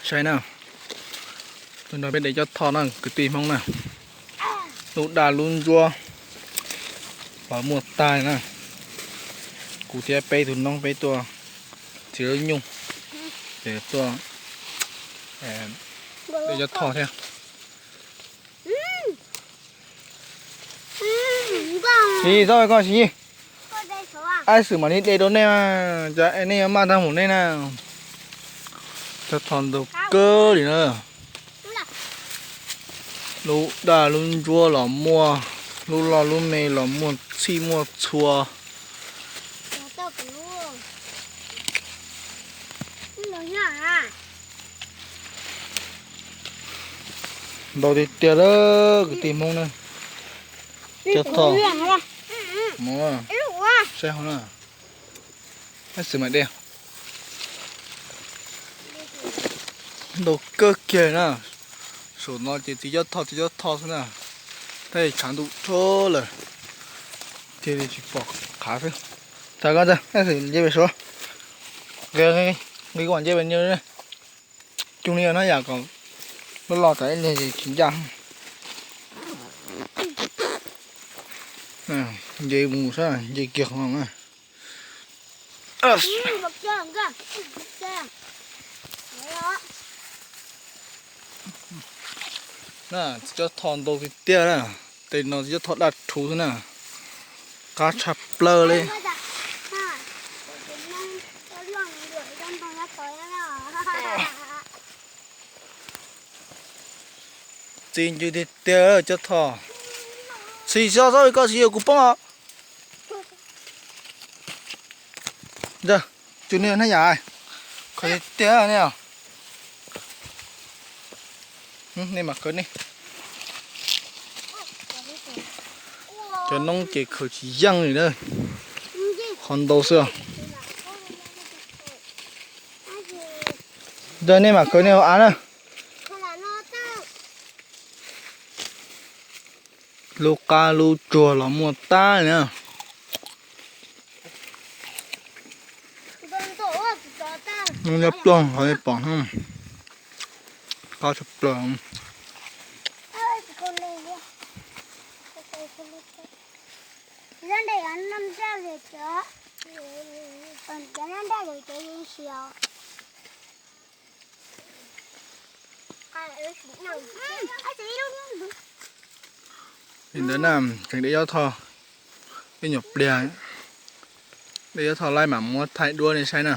Saib na, tus no peb de cob thoj na kwv tij Hmoob na, lub daj lub ntsuab los muaj tag na. Kuv thiab peb tug noob peb tuaj txiav lub nyuj, ces tuaj de cob thoj thiab. Siv, txhob koj siv, ab xwm mam li de rau nej, cas nej yuav maj tag mus nej na. Cob thoj ntau kawg li na. Lub daj lub ntsuab los muaj, lub loj lub me los muaj txhij muaj txhua. Ntau tiag tiag lawm kwv tij Hmoob na. Cob thoj, saib hov na, ab xwm mam de. Ntau kawg kiag na. Saum no ces txiv cob thoj txiv cob thoj xwb na. Tab sis tshav ntuj tshab lawm thiaj li tsis pom qhav xwb. Txav koj, ab xwm nce pem suav, nqis kuv mam nce pem niag. Cug li hnab yam kom loj loj tas ib leeg tsis ncaj. Nce mus saib, nce kiag qhov no na. Txiv cob thoj ntau tiag tiag na. Tej no txiv cob thoj daj rhuv xwb na. Qab tshaj plaws li. Txi ncw tiag tiag cob thoj. Txi txhob txhob koj tsis yog kuv poob os. Cug niag hnab yam, khaws tiag tiag ne. Nej mam khaws nej. Cov noob ces khaws tsis yeej li na. Qhov ntau xwb. Ntawd nej mam khaws nej hauv av na. Lub qab lub tsuag los muaj tag li na. Nyob pluag qhov pom, qab tshaj plaws. Li ntawd na, tseem de cob thoj ib nyuag pliag, de cob thoj laib mam muab thaij duab nej saib na.